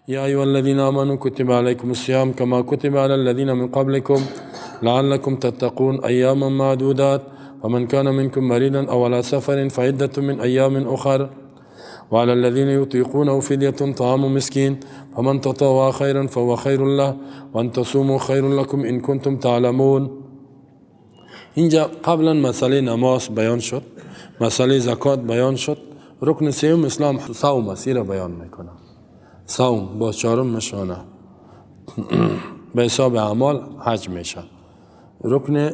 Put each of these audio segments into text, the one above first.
یا ایها الذین آمنوا کتب علیکم الصیام کما کتب علی الذین من قبلکم لعلکم تتقون ایاما معدودات فمن كان منكم مريضا او على سفر فعدة من ایام اخر وعلى الذين يطيقونه فدية طعام مسكين فمن تطوع خيرا فهو خير له وان تصوموا خير لكم ان كنتم تعلمون. اینجا قبلا مسئله نماز بیان شد، مسئله زکات بیان شد. رکن سوم اسلام صوم است، را بیان میکنه. صوم با چهارم نشانه به حساب اعمال حج میشه. رکن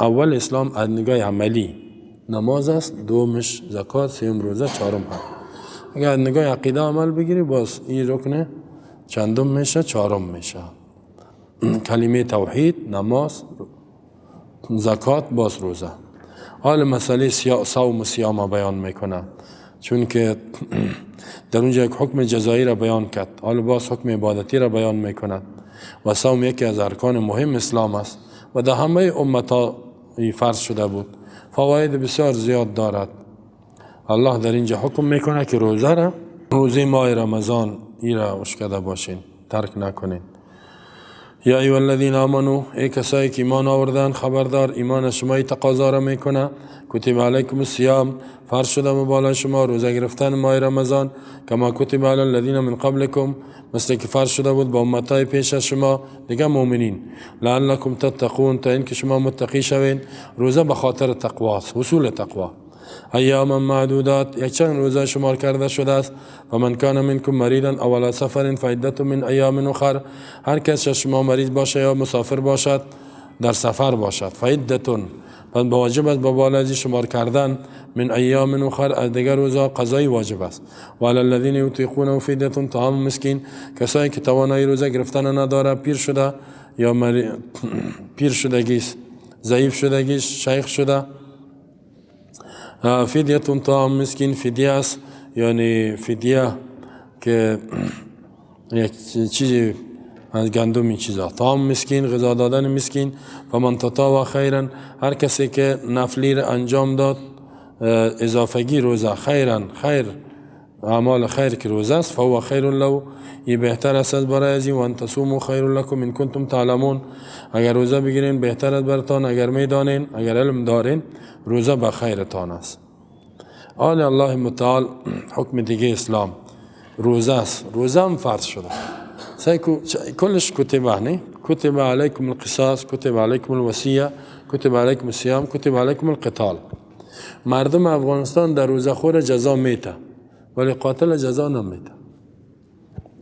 اول اسلام از نگاه عملی نماز است، دومش زکات، سوم روزه، چهارم حج. اگر از نگاه عقیده عمل بگیری باز این رکن چندم میشه؟ چهارم میشه. کلمه توحید، نماز، زکات، باز روزه. حال مسئله صوم و صیام بیان میکنه، چون که در اونجا یک حکم جزایی را بیان کرد، حال باز حکم عبادتی را بیان میکند. و صوم یکی از ارکان مهم اسلام است و در همه امتها فرض شده بود. فواید بسیار زیاد دارد. الله در اینجا حکم میکنه که روزه را، روزه ماه رمضان ای را اشکده باشین، ترک نکنین. یا ایها الذین آمنو، ای کسایی که ایمان آوردن، خبردار، ایمان شما تقاضا را میکنه. کتب علیکم الصیام، فرض شده بالای شما روزه گرفتن ماه رمضان، کما کتب علی الذین من قبلکم، مثل که فرض شده بود با امتای پیش از شما دیگه مؤمنین، لعلکم تتقون، تا اینکه شما متقی شوین. روزه به خاطر تقواست، وصول تقوا. ایاما معدودات، یک چند روزه شمار کرده شده است. و من کان منکم مریضا او علی سفر فعدة من ایام اخر، هر کس شما مریض باشه یا مسافر باشد، در سفر باشد، فعدة، پس واجب است با بالازی شمار کردن، من ایام اخر، از دیگر روزا قضایی واجب است. و علی الذین یطیقونه فدیة طعام مسکین، کسایی که توانایی روزه گرفتن نداره، پیر شده یا پیر شدگیست، ضعیف شدگیست، شیخ شده، فدیه طعام مسکین، فدیه است، یعنی فدیه که یک چیزی از گندم این چیزا، طعام مسکین، غذا دادن مسکین. فمن تطوع خیرا، هر کسی که نفلی را انجام داد، اضافگی روزه، خیرا، خیر، اعمال خیر که روزه است، فهو خیر له، این بهتر است از برای ازی. و ان تصوموا خیر لکم ان کنتم تعلمون، اگر روزه بگیرین بهتر است براتان، اگر میدانین، اگر علم دارین، روزه به خیرتان است. آل الله متعال حکم دیگه اسلام روزه است، روزه هم فرض شده. کلش کتبه، نه؟ کتب علیکم القصاص، کتب علیکم الوصیه، کتب علیکم الصیام، کتب علیکم القتال. مردم افغانستان در روزه خور جزا میته، ولی قاتل جزا نمیده.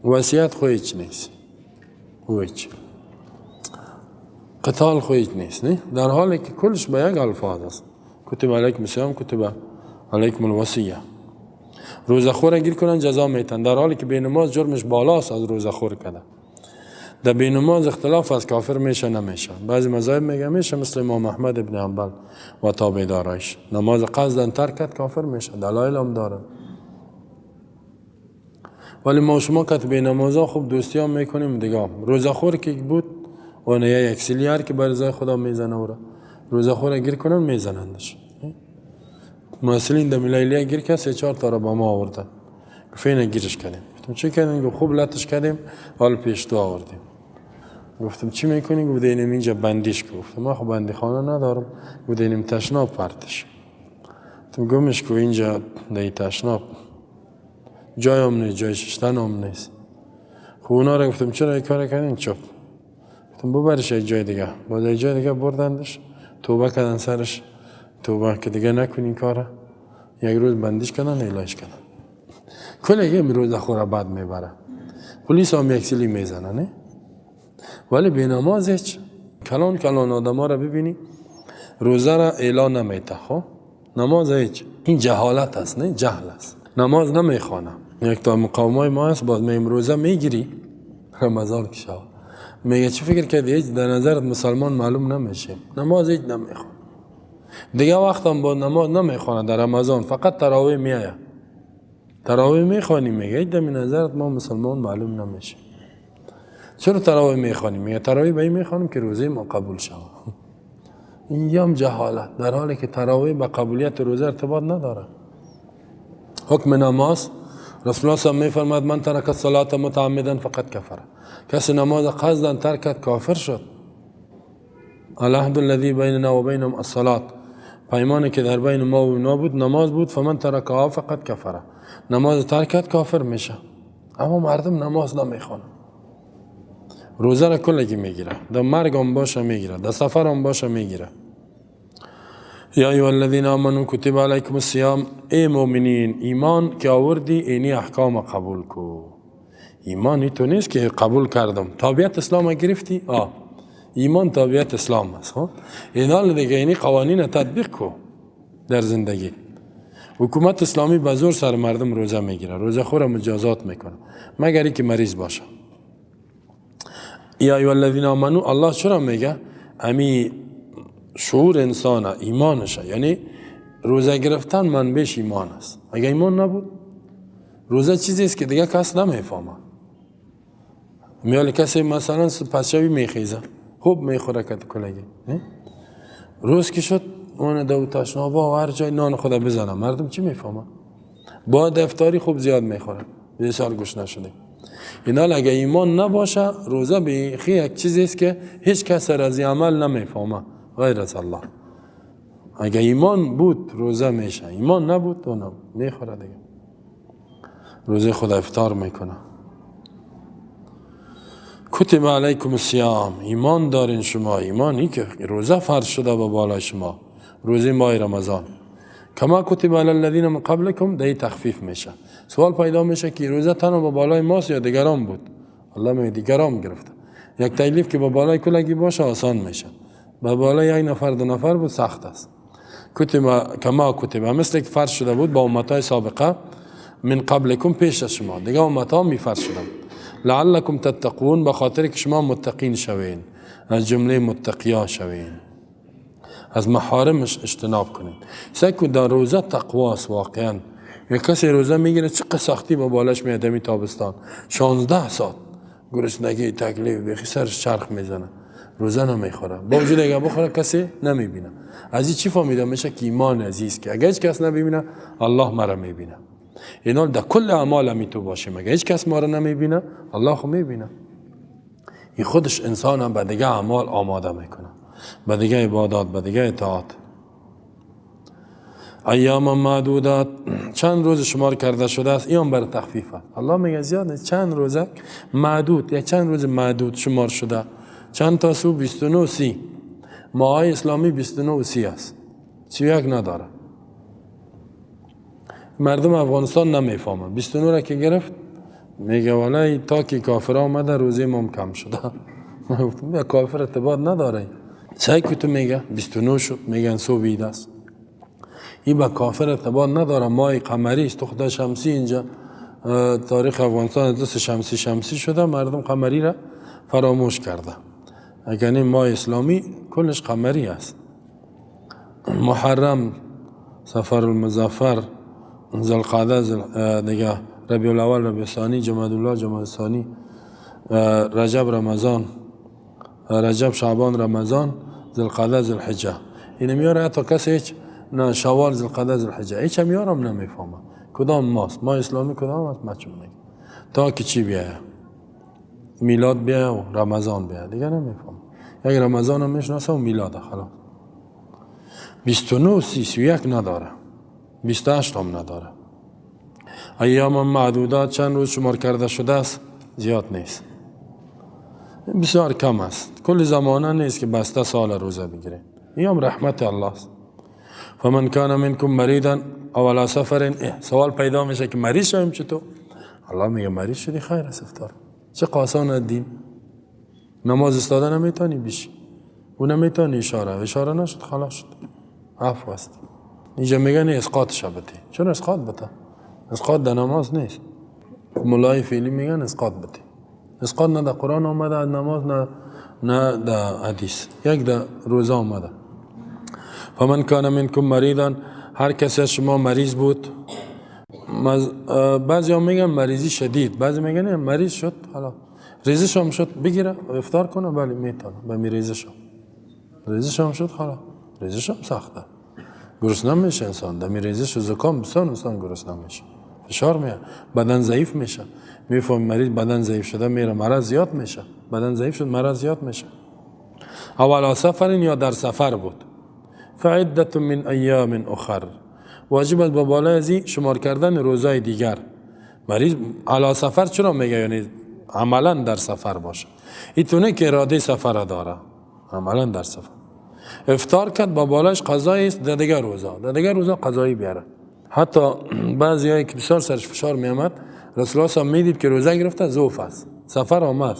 وصیت خو هیچ نیست، هیچ. قتال خو هیچ نیست، نه؟ در حالی که کلش به یک الفاظ است، کتب علیکم الصیام، کتب علیکم الوصیه. روزه خور گیر کنن جزا میتن، در حالی که بی نماز جرمش بالاست از روزه خور کده. در بی نماز اختلاف از کافر میشه نمیشه. بعضی مذاهب میگه میشه، مثل امام احمد ابن حنبل و تابع دارایش. نماز قصدا ترک کرد کافر میشه، دلایل هم داره. ولی ما شما که بی نمازا خوب دوستی هم میکنیم دیگه. روزه خور که بود و نه یک سیلیار که بر خدا میزنه، او را روزه خور گیر کنن میزنندش. محصلین در لیلیه گیر کرد، سه چهار تا را با ما آوردن، گفت اینه گیرش کردیم. گفتم چه کردیم؟ گفت خوب لتش کردیم، حال پیش تو آوردیم. گفتم چی میکنی؟ گفت اینم اینجا بندیش کو. گفتم ما خب بندی خانه ندارم. گفت اینم تشناب پرتش. گفتم گمش کو، اینجا دی تشناب جای هم نیست، جای ششتن هم نیست. خب اونا را گفتم چرا این کار کردین؟ چپ. گفتم ببرش یک جای دیگه. باز یک جای دیگه بردندش، توبه کردن سرش، توبه که دیگه نکنین کاره. یک روز بندیش کردن، ایلایش کردن. کل یه روز خوره بد میبره، پلیس هم یک سیلی میزنه، نه؟ ولی بی نماز هیچ. کلان کلان آدم ها را ببینی روزه را اعلان نمیته، خب نماز هیچ. این جهالت است، نه؟ جهل است، نماز نمیخوانه. یک تا مقاومای ما هست، باز میم روزه میگیری رمضان که شود، میگه چی فکر کردی؟ هیچ در نظرت مسلمان معلوم نمیشه؟ نماز هیچ نمیخوانه. دیگه وقت هم با نماز نمیخوانه، در رمضان فقط تراویح میآید، تراویح میخوانی، میگه هیچ در نظرت ما مسلمان معلوم نمیشه. چرا تراویح میخوانیم؟ میگه تراویح به این میخوانیم که روزه ما قبول شود. این هم جهالت، در حالی که تراویح به قبولیت روزه ارتباط نداره. حکم نماز، رسول الله صلی میفرماد من ترک الصلاة متعمدا فقد کفر. کسی نماز قصدا ترک کرد کافر شد. العهد الذي بیننا و بینهم الصلاة، پیمانی که در بین ما و اینا بود نماز بود، فمن ترکها فقد کفر. نماز ترک کرد کافر میشه. اما مردم نماز نمیخوانه، روزه را کلگی میگیره، در مرگ هم باشه میگیره، در سفر هم باشه میگیره. یا ایها الذین آمنوا کتب علیکم الصیام، ای مؤمنین ایمان که آوردی اینی احکام قبول کو. ایمانی تو نیست که قبول کردم، تابعیت اسلام گرفتی؟ ایمان تابعیت اسلام است. خب اینا دیگه اینی قوانین تطبیق کو در زندگی. حکومت اسلامی به زور سر مردم روزه میگیره، روزه خور مجازات میکنه مگر اینکه مریض باشه. یا ایها الذین آمنوا، الله چرا میگه؟ امی شعور انسانه، ایمانشه، یعنی روزه گرفتن منبعش ایمان است. اگه ایمان نبود، روزه چیزی است که دیگه کس نمیفهمه. میال کسی مثلا پسشوی میخیزه، خوب میخوره که کلگی، روز که شد اون دو تشنابا و هر جای نان خدا بزنه، مردم چی میفهمه؟ با افطاری خوب زیاد میخوره، بسیار گوش نشده. اینا اگه ایمان نباشه، روزه بیخی یک چیزی است که هیچ کس از عمل نمیفهمه غیر از الله. اگه ایمان بود روزه میشه، ایمان نبود اونم میخوره دیگه، روزه خود افطار میکنه. کتب علیکم الصیام، ایمان دارین شما، ایمانی که روزه فرض شده به بالای شما، روزه ماه رمضان. کما کتب علی الذین من قبلکم، دی تخفیف میشه. سوال پیدا میشه که روزه تنها به بالای ماست یا دیگران بود؟ الله می دیگران گرفته. یک تکلیف که به بالای کلگی باشه آسان میشه، به بالای یک نفر دو نفر بود سخت است. کتب کما کتب، مثل که فرض شده بود با امتای سابقه، من قبلکم پیش از شما، دیگه امتها می فرض شدن. لعلکم تتقون، به خاطر که شما متقین شوین، از جمله متقیا شوین، از محارمش اجتناب کنین. سکو در روزه تقواست واقعا. یک کسی روزه میگیره چه سختی با بالاش میاد، می تابستان 16 ساعت گرسنگی تکلیف بیخی سرش چرخ میزنه، روزه نمیخوره، با وجود اگه بخوره کسی نمیبینه. از این چی فهمیده میشه که ایمان عزیز که اگه هیچ کس نبینه الله مرا میبینه. اینا در کل اعمال می تو باشیم، اگه هیچ کس ما را نمیبینه الله خو میبینه. این خودش انسان هم به دیگه اعمال آماده میکنه، به دیگه عبادات، به دیگه اطاعت. ایام معدودات، چند روز شمار کرده شده است، این بر تخفیف است. الله میگه زیاد نیست، چند روزه معدود، یا چند روز معدود شمار شده. چند تا سو 29 30، ماه اسلامی 29 و 30 است، 31 نداره. مردم افغانستان نمیفهمن، 29 را که گرفت میگه والله تا که کافر آمده روزه مام کم شده. من گفتم یا کافر ارتباط نداره. سعی که تو میگه 29 شد، میگن صبح عید است. این با کافر ارتباط نداره، ماه قمری است، تو خدا شمسی اینجا تاریخ افغانستان دست شمسی شمسی شده، مردم قمری را فراموش کرده. اگر این ماه اسلامی کلش قمری است. محرم، صفر المظفر، ذوالقعده، دیگه ربیع الاول، ربیع الثانی، جمادی الاول، جمادی الثانی، رجب، رمضان، رجب، شعبان، رمضان، ذوالقعده، ذوالحجه. این میاره حتی کسی هیچ نه شوال، ذوالقعده، ذوالحجه هیچ هم میارم نمیفهمه کدام ماست، ماه اسلامی کدام است، ما چون میگه تا که چی بیایه، میلاد بیایه و رمضان بیایه، دیگه نمیفهمه. یک رمضان هم میشناسه و میلاد، خلاص. 29 30 31 نداره، 28 هم نداره. ایام معدودات، چند روز شمار کرده شده است، زیاد نیست، بسیار کم است. کل زمانه نیست که بسته سال روزه بگیره. ایام رحمت الله است. فمن کان منکم مریضا او علی سفر، سوال پیدا میشه که مریض شویم چطور؟ الله میگه مریض شدی خیر است، افطار. چه قاسان دین، نماز استاده نمیتونی بشی، او نمیتونی اشاره نشد، خلاص شد، عفو است. اینجا میگن اسقاط شبته، چون اسقاط بته، اسقاط در نماز نیست. مولای فعلی میگن اسقاط بته، اسقاط نه در قرآن آمده از نماز، نه در حدیث، یک در روزه آمده. فمن کان منکم مریضا، هر کسی از شما مریض بود. بعضی هم میگن مریضی شدید، بعضی میگن مریض شد، حالا ریزش هم شد بگیره افطار کنه، بله میتونه، به می ریزش هم، ریزش هم شد، حالا ریزش هم سخته، گرسنه میشه انسان، در می ریزش و زکام بسیار انسان گرسنه میشه، فشار میاد، بدن ضعیف میشه. میفهم مریض بدن ضعیف شده میره مرض زیاد میشه، بدن ضعیف شد مرض زیاد میشه. او علی سفر یا در سفر بود، فعدة من ایام اخر، واجب است با بالای ازی شمار کردن روزای دیگر. مریض علی سفر چرا میگه؟ یعنی عملا در سفر باشه، ایتونه که اراده سفر داره، عملا در سفر. افطار کرد با بالایش قضایی است در دیگر روزا، در دیگر روزا قضایی بیاره. حتی بعضی هایی که بسیار سرش فشار می آمد، رسول الله صلی میدید که روزه گرفته ضعف است، سفر آمد،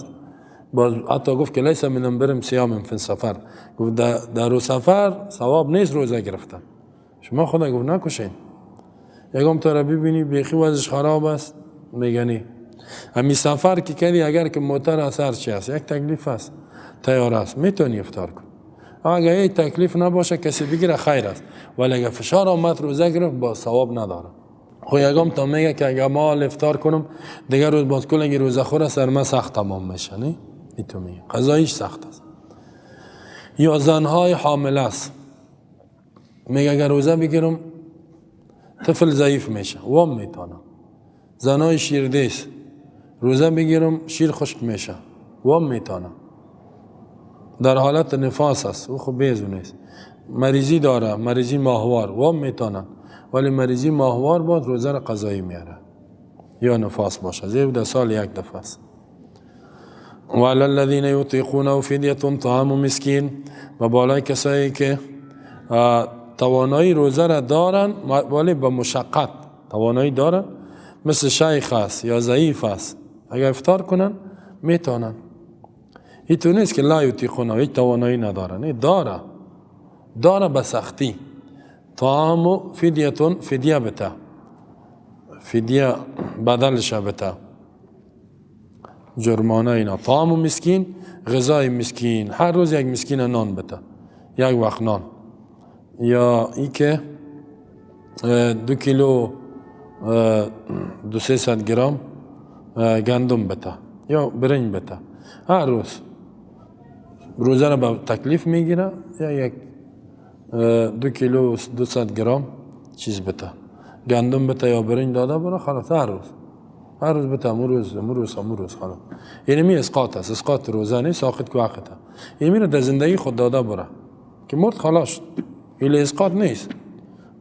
باز حتی گفت که لیس من برم صیام فی السفر، گفت در روز سفر ثواب نیست روزه گرفتن. شما خدا گفت نکشین، یکم تو را ببینی بیخی وضعش خراب است، میگنی امی سفر که کردی اگر که موتر اثر چی است، یک تکلیف است، تیار است، میتونی افطار کن. اگر یک تکلیف نباشه کسی بگیره خیر است، ولی اگر فشار آمد روزه گرفت با ثواب نداره. خو یکم تا میگه که اگر ما افطار کنم دیگر روز باز کلنگی روزه خوره سر ما سخت تمام میشه، نه ایتو میگه قضاییش سخت است. یا زنهای حامله است، میگه اگر روزه بگیرم طفل ضعیف میشه، وام میتونه. زنهای شیردیس روزه بگیرم شیر خشک میشه، وام میتونه. در حالت نفاس است، او خب بیزو نیست، مریضی داره، مریضی ماهوار، وام میتونه، ولی مریضی ماهوار باید روزه را قضایی میاره یا نفاس باشه، زیر در سال یک دفعه است. وعلى الذين يطيقونه فدية طعام مسكين، و بالای کسایی که توانایی روزه را دارن ولی با مشقت توانایی دارن، مثل شیخ است یا ضعیف است، اگر افطار کنن میتونن. ایتو نیست که لا یطیقونه، هیچ توانایی ندارن، نه داره، داره به سختی. طعام فدیه، فدیه بته، فدیه بدلش بته، جرمانه اینا. طعام مسکین، غذای مسکین، هر روز یک مسکین نان بته، یک وقت نان، یا ای که 2 کیلو 200-300 گرم گندم بته یا برنج بته، هر روز روزه را به تکلیف میگیره، یا یک 2 کیلو 200 گرم چیز بته، گندم بته یا برنج داده بره، خلاص هر روز، هر روز بته، امروز امروز امروز، خلاص. یعنی می اسقاط است، اسقاط روزه نیست، ساقط که وقته، یعنی می در زندگی خود داده بره که مرد خلاص، ایل اسقاط نیست.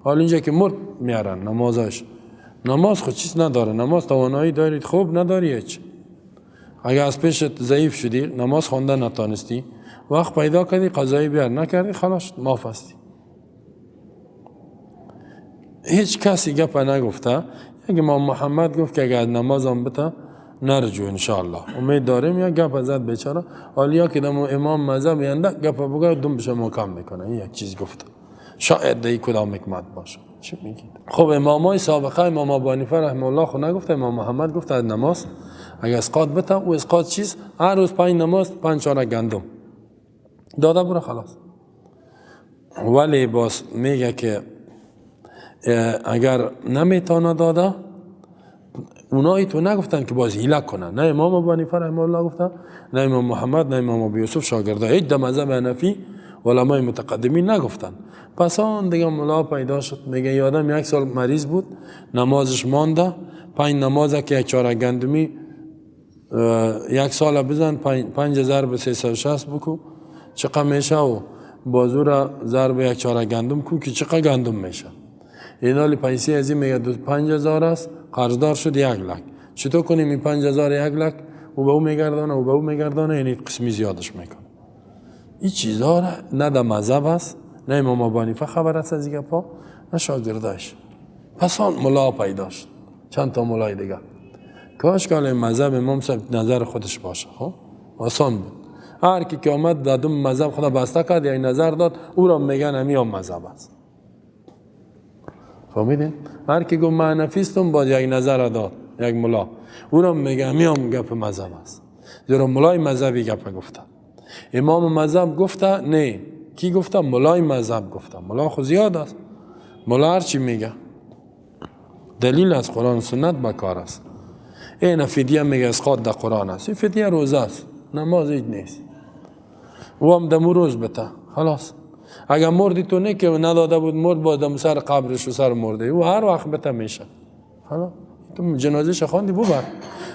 حال اینجا که مرد میارن نمازش، نماز خود چیز نداره، نماز توانایی دارید خوب نداری هیچ، اگر از پیشت ضعیف شدی نماز خواندن نتانستی، وقت پیدا کردی قضایی بیار، نکردی خلاص معاف هستی. هیچ کسی گپ نگفته. یک امام محمد گفت که اگر نمازم بته نرجو انشاءالله، امید داریم، یا گپ زد بیچاره. حالا که دم امام مذهب ینده گپ بگه دم بشه محکم میکنه، این یک چیز گفته، شاید دی کدام حکمت باشه. چی میگید؟ خب امامای سابقه، امام ابو حنیفه رحمه الله خو نگفته، امام محمد گفته از نماز اگر اسقاط بته، او اسقاط چیز هر روز 5 نماز 5 چاره گندم داده بره خلاص. ولی باز میگه که اگر نمیتونه داده، اونایی تو نگفتن که باز حیله کنن، نه امام ابو حنیفه رحمه الله گفتن، نه امام محمد، نه امام ابو یوسف شاگرده، هیچ در مذهب حنفی علمای متقدمین نگفتن. پس آن دیگه ملا پیدا شد، میگه یادم یک سال مریض بود، نمازش مانده، 5 نمازه که یک چاره گندمی یک سال بزن، 5 ضرب 360 بکو چقدر میشه، و بازو را ضرب یک چاره گندم کو که چقدر گندم میشه. این حالی پیسه از این میگه 5000 است، قرضدار شد 1 لک. چطور کنیم این 5000 1 لک؟ او به او میگردانه، او به او میگردانه، یعنی قسمی زیادش میکنه. این چیزها را نه در مذهب است، نه امام ابو حنیفه خبر است از این گپا، نه شاگرداش. پس آن ملا پیدا شد، چند تا ملای دیگه. کاش که مذهب امام صاحب نظر خودش باشه، خب آسان بود. هر کی که آمد دادم مذهب خدا بسته کرد یا نظر داد، او را میگن همی مذهب است. فهمیدین؟ هر کی گفت من حنفیستم، باز یک نظر داد یک ملا، او را میگه همی هم گپ مذهب است. زیرا ملای مذهبی گپ گفته، امام مذهب گفته نه، کی گفته؟ ملای مذهب گفته. ملا خو زیاد است، ملا هر چی میگه دلیل از قرآن و سنت بکار است. این فدیه میگه اسقاط در قرآن است، این فدیه روزه است، نماز هیچ نیست، او هم دمو روز بته خلاص. اگر مردی تو نه که نداده بود، مرد با دم سر قبرش و سر مرده، او هر وقت بته میشه خلاص. تو جنازه خواندی ببر.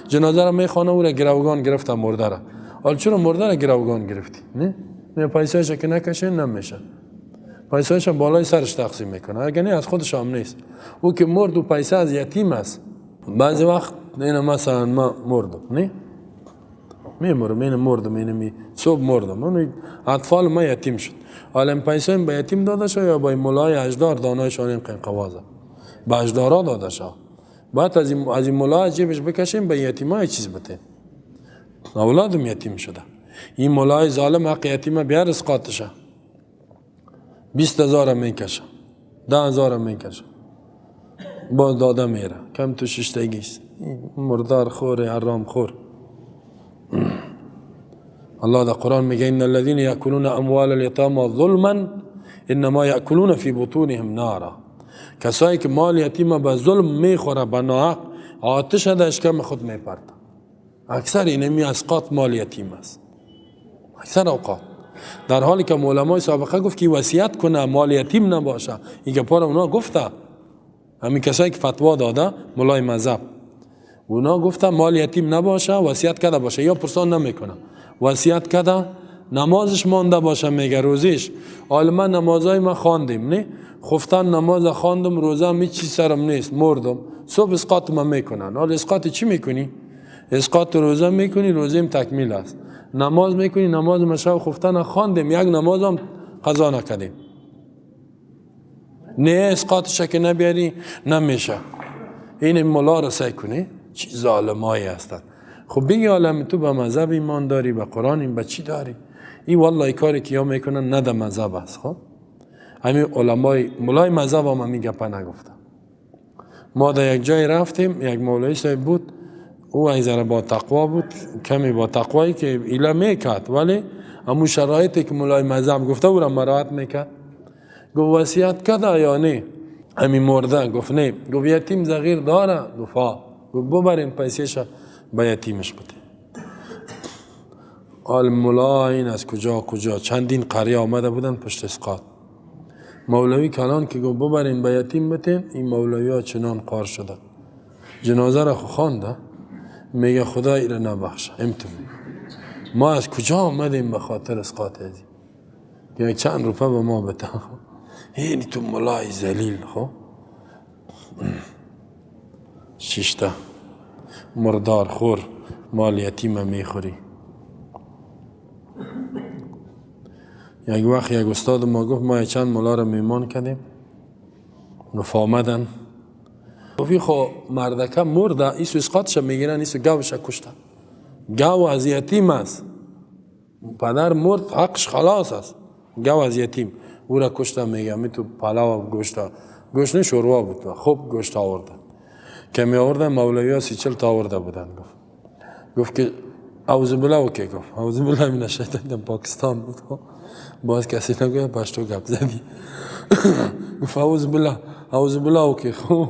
جنازه را میخوانه او را گروگان گرفته مرده را. حالا چرا مرده را گروگان گرفتی؟ نه؟ نه پیسه‌اش که نکشه نمیشه. پیسه‌اش بالای سرش تقسیم میکنه. اگه نه از خودش هم نیست. او که مرد و پیسه از یتیم است. بعضی وقت نه مثلا ما مردم، نه؟ میمرم، اینه مردم، اینه می صبح مردم. اون اطفال ما یتیم شد. حالا این پیسه به یتیم داده شد یا با مولای اجدار دانایشان این قوازه. به اجدارا داده شد. باید از این مولای جیبش بکشیم به یتیما یه چیز بده. اولادم یتیم شده. این مولای ظالم حق یتیمه بیار اسقاطشه. 20,000 میکشه، 10,000 میکشه، با داده میره. کم تو ششتگیست. مردار خور، حرام خور. الله در قرآن میگه ان الذين یاکلون اموال الیتامى ظلما انما یاکلون فی بطونهم نارا. کسایی که مال یتیم به ظلم میخوره، به ناحق، آتش در اشکم خود میپرده. اکثر اینمی اسقاط مال یتیم است، اکثر اوقات. در حالی که علمای سابقه گفت که وصیت کنه مال یتیم نباشه، این گپا را اونا گفته. همین کسایی که فتوا داده مولای مذهب، اونا گفته مال یتیم نباشه، وصیت کرده باشه یا پرسان نمیکنه، وصیت کرده نمازش مانده باشه، میگه روزیش. حالا من نمازای ما خواندیم، نه خفتن نماز خواندم، روزه هم هیچ چیز سرم نیست، مردم، صبح اسقاط ما میکنن. حالا اسقاط چی میکنی؟ اسقاط روزه میکنی، روزیم تکمیل است. نماز میکنی، نماز ما شب خفتن خواندیم، یک نماز هم قضا نکردیم. نه اسقاطش که نبیاری نمیشه. این مولا را سعی کنی چی ظالمایی هستند. خب بگی عالم تو به مذهب ایمان داری، به قرآن این به چی داری؟ این والله کاری که یا میکنن نه در مذهب است. خب همین علمای مولای مذهب هم همین گپه نگفته. ما در یک جای رفتیم، یک مولای صاحب بود، او از ذره با تقوا بود، کمی با تقوایی که ایله میکرد، ولی همون شرایطی که مولای مذهب گفته او را مراعات میکرد. گفت وصیت کرده یا نه؟ همین مرده. گفت نه. گفت یتیم صغیر داره؟ گفت ها. گفت ببرین پیسه‌ش به یتیمش بده. آل ملا این از کجا کجا چندین قریه آمده بودن پشت اسقاط. مولوی کلان که گفت ببرین به یتیم بتین، این مولوی ها چنان قار شده. جنازه را خوانده، میگه خدا ای را نبخشه. امتو ما از کجا آمدیم به خاطر اسقاط ازی؟ یک چند روپه به ما بده. اینی تو ملای ذلیل. خب ششته مردار خور، مال یتیم میخوری. یک وقت یک استاد ما گفت ما چند ملا را میمان کردیم، گفت آمدن، گفت خو مردکه مرده، ایسو اسقاطش میگیرن، ایسو گاوش کشتن. گاو از یتیم است، پدر مرد حقش خلاص است، گاو از یتیم او را کشتن. میگه می تو پلاو گوشت، گوشت نه شوروا بود، خوب گوشت آوردن که می آوردن مولوی ها 30-40 تا آورده بودن. گفت که اعوذ بالله. اوکی گفت اعوذ بالله من الشیطان، پاکستان بود، باز کسی نگوید پشتو گپ زدی. گفت اعوذ بالله، اعوذ بالله. okay خب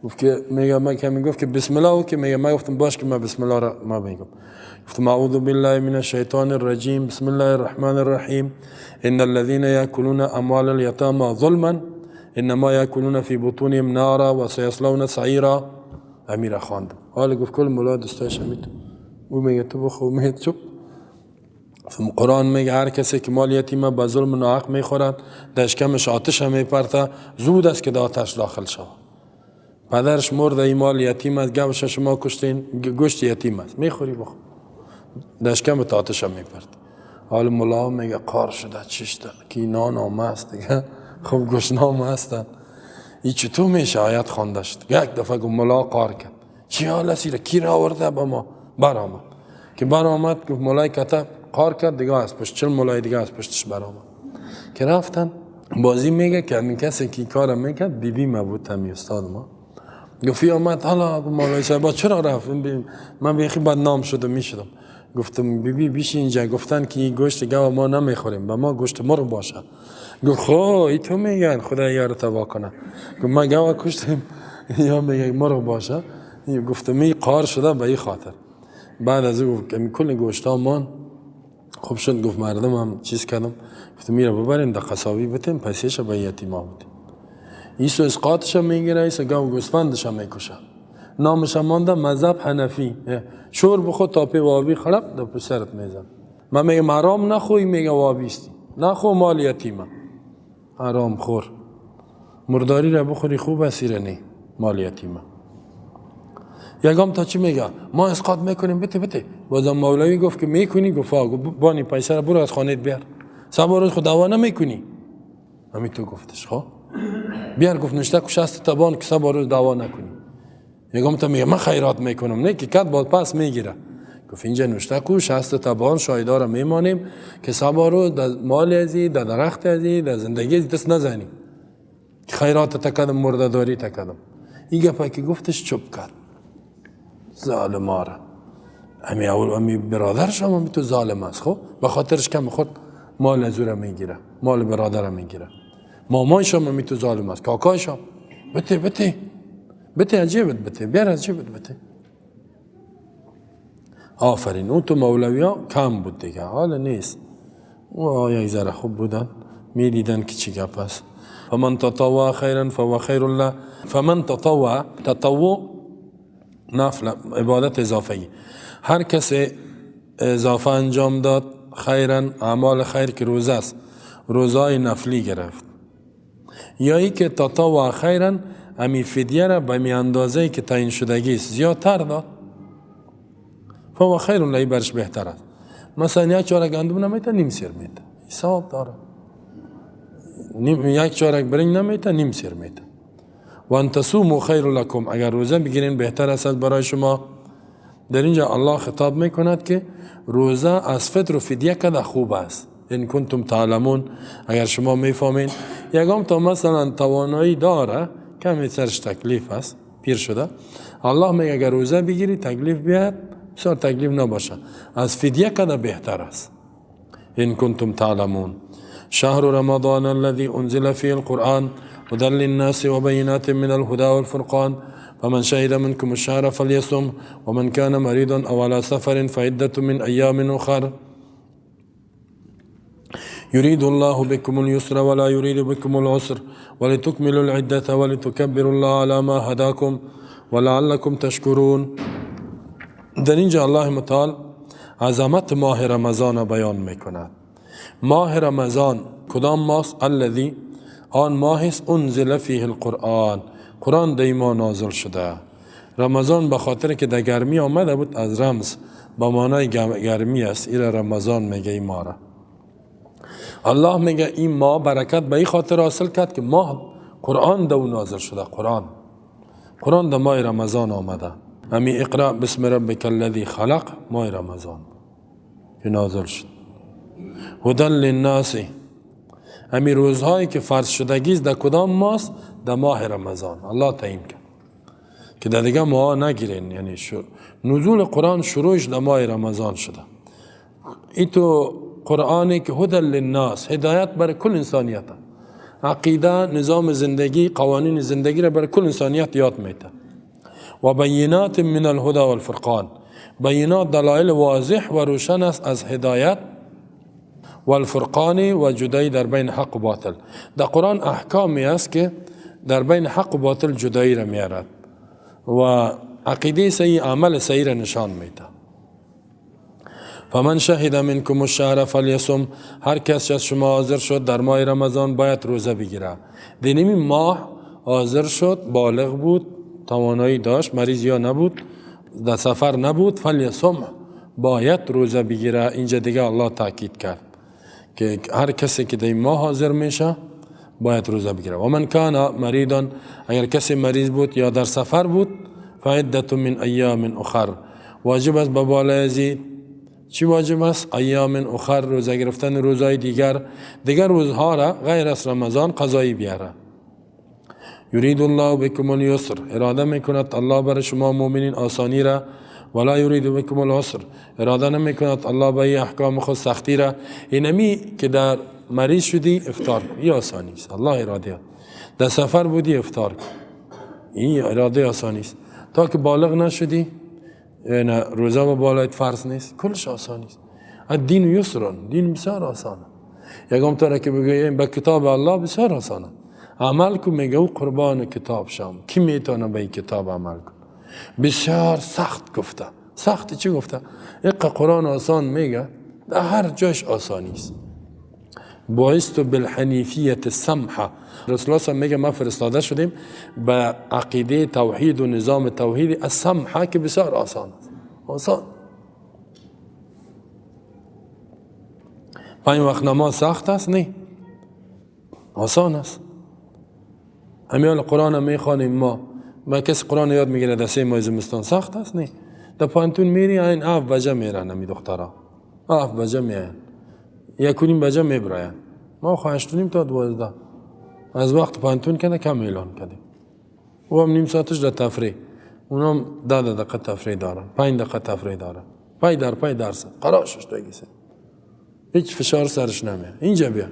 گفت که میگه من که گفت که بسم الله. okay میگه من گفتم باش که من بسم الله را ما میگم. گفتم اعوذ بالله من الشیطان الرجیم، بسم الله الرحمن الرحیم، ان الذين یاکلون اموال الیتامى ظلما انما یاکلون فی بطونهم نارا و سیصلون سعیرا. امیر خواندم. حالا گفت کل مولا دوستاش میتو او میگه تو بخو، میگه چپ. قرآن میگه هر کسی که مال یتیمه به ظلم ناحق میخورد، در اشکمش آتش هم میپرته، زود است که در آتش داخل شود. پدرش مرده، این مال یتیم است، گوش شما کشتین، گوشت یتیم است، میخوری بخور، در اشکمت آتش هم میپرته. حال مولا میگه قار شده چشته که نان هم است دیگه، خب گشنام هستن، این چطور میشه آیت خوانده شد؟ یک دفعه گفت مولا قار کرد، چی حال است؟ کی را آورده به ما؟ برآمد که برآمد، گفت مولای کتب قار کرد دیگه، از پشت 40 مولای دیگه از پشتش برآمد که رفتن. بازی میگه که همین کسی که کار میکرد بیبی ما بود، همی استاد ما. گفت آمد حالا مولای صاحب چرا رفت؟ من بیخی بدنام شدم میشدم. گفتم بیبی بیش اینجا، گفتن که این گوشت گاو ما نمیخوریم، به ما گوشت مرغ باشه. گفت خب ای تو میگن خدا یار تبا کنه. گفت ما گاو کشتیم یا میگه مرغ باشه. گفتم این قار شده به این خاطر. بعد از او گفت کل گوشت مان خوب شد. گفت مردم هم چیز کردم، گفتم میره ببریم در قصابی بتیم، پیسهش به یتیما بتیم. ایسو اسقاطش میگیره، ایسو گاو گوسفندش میکشه. نامش مانده مذهب حنفی. شور بخو تاپی وابی خراب در پسرت میزن. من میگم حرام نخوی، میگه وابیستی. نخو مال یتیمه. حرام خور. مرداری را بخوری خوب است، نه مال یتیمه. یگام تا چی میگه؟ ما اسقاط میکنیم، بته بته. بازم مولوی گفت که میکنی، گفت بانی پیسه را برو از خانه بیار. سبا روز خود دعوا نمیکنی. همین تو گفتش خب بیار، گفت نشته کو 60 تا بان که سبا روز دعوا نکنی. یگام تا میگه من خیرات میکنم، نه که کد بعد پس میگیره. گفت اینجا نشته کو 60 تا بان شایدارا میمانیم که سبا روز در مال ازی، در درخت ازی، در زندگی ازی دست نزنی. خیرات تکدم، مرده داری تکدم. این گپا که گفتش چوب کرد. ظالماره. امی اول امی برادرش هم تو ظالم است خب، به خاطرش کم خود مال از او را میگیره، مال برادر میگیره. مامایش هم می تو ظالم است، کاکایش هم. بته بته بته عجیبت بته، بیار عجیبت بته. آفرین. اون تو مولوی ها کم بود دیگه، حال نیست. او یک ذره خوب بودن، میدیدن که چی گپ است. فمن تطوع خیرا فهو خیر له. فمن تطوع، تطوع نفل، عبادت اضافه. هر کسی اضافه انجام داد خیرا، اعمال خیر که روزه است، روزای نفلی گرفت، یا ای که تطوع خیرا، امی فدیه را به می اندازه که تعیین شدگی است زیادتر داد، فهو خیر له، برش بهتر است. مثلا یک چارک گندم نمیته، نیم سیر میته، حساب داره. یک چارک برنج نمیته، نیم سیر میته. و ان تصوموا خیر لکم، اگر روزه بگیرین بهتر است برای شما. در اینجا الله خطاب میکند که روزه از فطر و فدیه کده خوب است. ان کنتم تعلمون، اگر شما میفهمین. یگام تا مثلا توانایی داره، کمی سرش تکلیف است، پیر شده، الله میگه اگر روزه بگیری تکلیف بیاد، بسیار تکلیف نباشه، از فدیه کده بهتر است. ان کنتم تعلمون. شهر رمضان الذي انزل فيه القرآن هدى للناس وبينات من الهدى والفرقان فمن شهد منكم الشهر فليصم ومن كان مريضا او على سفر فعدة من ايام اخر يريد الله بكم اليسر ولا يريد بكم العسر ولتكملوا العدة ولتكبروا الله على ما هداكم ولعلكم تشكرون. در اینجا الله متعال عظمت ماه رمضان بیان میکند. ماه رمضان کدام ماست؟ الذی، آن ماه است انزل فیه القرآن، قرآن در ما نازل شده. رمضان به خاطر که در گرمی آمده بود، از رمز به معنای گرمی است، ایره رمضان میگه. این ما را الله میگه این ماه برکت به این خاطر حاصل کرد که ماه قرآن در نازل شده. قرآن در ماه رمضان آمده. امی اقرأ بسم ربک الذی خلق، ماه رمضان که نازل شد. هدى للناس، امی روزهایی که فرض شدگی است در کدام ماست؟ در ماه رمضان. الله تعیین کرد که در دیگه ماه نگیرین، یعنی نزول قرآن شروعش در ماه رمضان شده. این تو قرآنی که هدى للناس، هدایت برای کل انسانیت، عقیده، نظام زندگی، قوانین زندگی را برای کل انسانیت یاد میده. و بینات من الهدى والفرقان، بینات دلایل واضح و روشن است از هدایت و الفرقان و جدایی در بین حق و باطل. در قرآن احکامی است که در بین حق و باطل جدایی را میارد و عقیده صحیح، عمل صحیح را نشان میده. فمن شهد منکم الشهر فلیصم، هر کس از شما حاضر شد در ماه رمضان باید روزه بگیره. دینمی ماه حاضر شد، بالغ بود، توانایی داشت، مریض یا نبود، در سفر نبود، فلیصم، باید روزه بگیره. اینجا دیگه الله تاکید کرد که هر کسی که در ماه حاضر میشه باید روزه بگیره. و من کان مریضا، اگر کسی مریض بود یا در سفر بود، فعدة من ایام اخر، واجب است به بالای ازی چی واجب است؟ ایام اخر، روزه گرفتن روزهای دیگر، دیگر روزها را غیر از رمضان قضایی بیاره. یرید الله بكم اليسر، اراده میکند الله بر شما مؤمنین آسانی را، ولا یرید بكم العسر، اراده نمیکند الله به احکام خود سختی را. اینمی که در مریض شدی افطار کن، این آسانی است، الله اراده. در سفر بودی افطار کن، این اراده آسانی است. تا که بالغ نشدی نه روزه و بالایت فرض نیست، کلش آسانی است. الدین یسر، دین بسیار آسانه. یکم تا که بگوییم به کتاب الله بسیار آسانه. عمل کو میگه او قربان کتاب شام، کی میتونه به این کتاب عمل کن؟ بسیار سخت گفته. سخت چی گفته؟ اقا قرآن آسان میگه، در هر جاش آسانی است. بعثت بالحنیفیت السمحه. رسول الله میگه ما فرستاده شدیم به عقیده توحید و نظام توحید السمحه که بسیار آسان است. آسان. 5 وقت نماز سخت است؟ نه، آسان است. همیال قرآن میخوانیم ما کسی قرآن یاد میگیره در 3 ماه زمستان، سخت است؟ نه. در پانتون میری این 7 بجه میرن، همی دخترها 7 بجه میاین، 1:30 بجه میبراین. ما 8:30 تا 12 از وقت پانتون کنه کم اعلان کردیم. او هم نیم ساعتش در تفریح، اونام 10 دقیقه تفریح دارن، 5 دقیقه تفریح دارن، پای در پای درس قراشش دیگه، هیچ فشار سرش نمیاد. اینجا بیا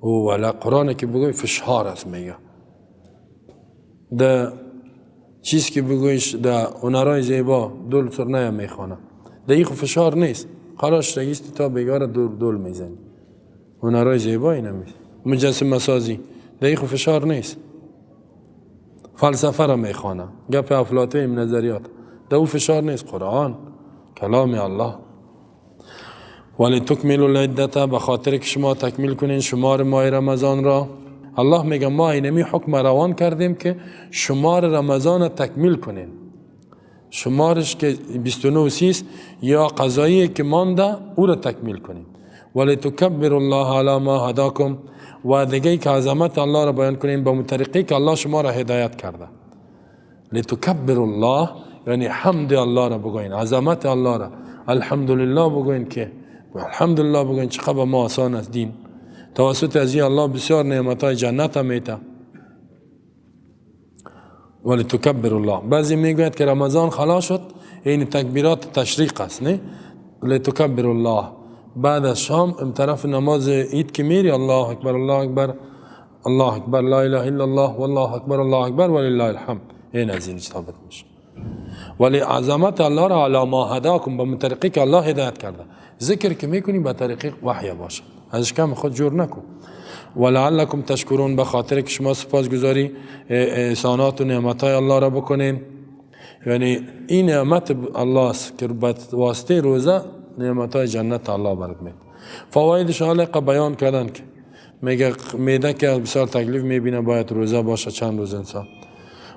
او ولا قرآن که بگوی فشار است میگه، ده چیز که بگویش ده هنرهای زیبا دول سرنه میخوانه، ده این فشار نیست، قراش دیگه تا بیگار دول دول میزنی. هنرهای زیبایی نمیشه، مجسمه سازی ده این فشار نیست. فلسفه را میخوانه، گپ افلاطون نظریات، ده او فشار نیست. قرآن کلام الله. ولی تکمیل العدت، به خاطر که شما تکمیل کنین شمار ماه رمضان را. الله میگه ما اینمی حکم روان کردیم که شمار رمضان را تکمیل کنین. شمارش که 29 و 30 یا قضایی که مانده او را تکمیل کنین. ولی تکبر الله علی ما هداکم، و دیگه که عظمت الله را بیان کنین به طریقی که الله شما را هدایت کرده. لتکبر الله یعنی حمد الله را بگوین، عظمت الله را، الحمدلله بگوین، که الحمدلله بگوین چقدر ما آسان است دین. توسط از این الله بسیار نعمتهای جنت هم میته. ولی تکبر الله. بعضی میگوید که رمضان خلاص شد، این تکبیرات تشریق است، نه؟ لتکبر الله. بعد از شام ام طرف نماز عید که میری الله اکبر الله اکبر الله اکبر لا اله الا الله والله اکبر الله اکبر ولله الحمد، این از این ثابت میشه. ولی عظمت الله را علی ما هداکم، به طریقی که الله هدایت کرده. ذکر که میکنی به طریق وحی باشه، ازش کم خود جور نکن. ولعلکم تشکرون، به خاطر که شما سپاسگزاری احسانات و نعمتهای الله را بکنین. یعنی این نعمت الله است که به واسطه روزه نعمتهای جنت الله برات میده. فوایدش حالا بیان کردن که میگه میده که بسیار تکلیف میبینه، باید روزه باشه چند روز انسان.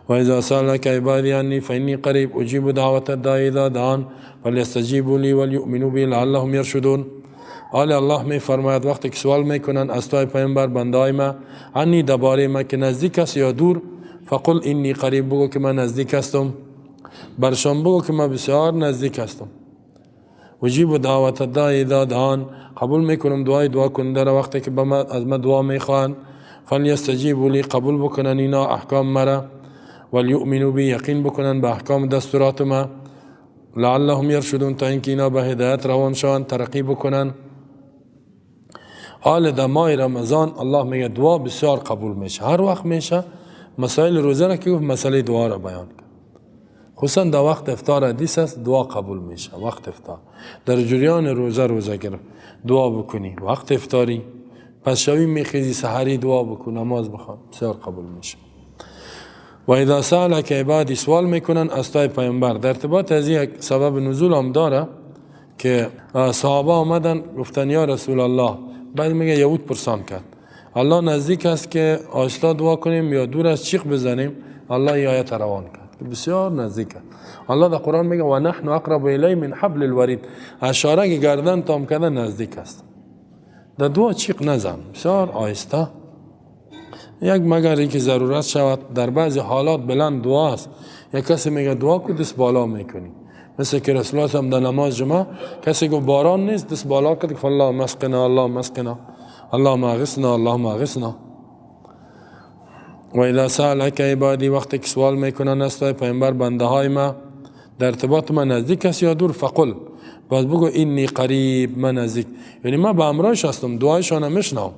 و اذا سألك عبادي عني فإني قريب أجيب دعوة الداعي إذا دعان فليستجيبوا لي وليؤمنوا بي لعلهم يرشدون. آل الله می فرماید وقتی که سوال میکنن از توی پیامبر بندای ما، عنی درباره ما که نزدیک است یا دور، فقل انی قریب، بگو که من نزدیک هستم، برشان بگو که من بسیار نزدیک هستم. اجیب دعوت الداعی اذا دعان، قبول میکنم دعای دعا کننده را وقتی که از من دعا میخواهند. فلیستجیبوا لی، قبول بکنن اینا احکام مرا، ولیؤمنوا بی، یقین بکنن به احکام دستورات ما، لعلهم یرشدون، تا اینکه اینا به هدایت روان شوند، ترقی بکنن. حال در ماه رمضان الله میگه دعا بسیار قبول میشه، هر وقت میشه. مسائل روزه را که گفت مسئله دعا را بیان کرد، خصوصا در وقت افطار حدیث است دعا قبول میشه. وقت افطار در جریان روزه، روزه گرفت دعا بکنی، وقت افطاری پس شوی میخیزی سحری دعا بکن، نماز بخوان، بسیار قبول میشه. و اذا سألك عبادی، سوال میکنن از تای پیامبر. در ارتباط از یک سبب نزول هم داره که صحابه آمدن گفتن یا رسول الله، بعد میگه یهود پرسان کرد الله نزدیک است که آهسته دعا کنیم یا دور از چیغ بزنیم؟ الله ای آیت روان کرد، بسیار نزدیک است. الله در قرآن میگه و نحن اقرب الیه من حبل الورید، اشاره که گردن تام کردن نزدیک است. در دعا چیغ نزن، بسیار آهسته، یک مگر اینکه ضرورت شود. در بعضی حالات بلند دعا است، یک کسی میگه دعا کو دست بالا میکنی، مثل که رسول الله هم در نماز جمعه کسی گفت باران نیست، دست بالا کرد که الله مسقنا الله مسقنا اللهم اغثنا اللهم اغثنا. و اذا سألك عبادی، وقتی که سوال میکنن از توی پیامبر بنده های ما در ارتباط من نزدیک است یا دور، فقل، باز بگو انی قریب، من نزدیک، یعنی من به امرایش هستم، دعایشان میشنوم،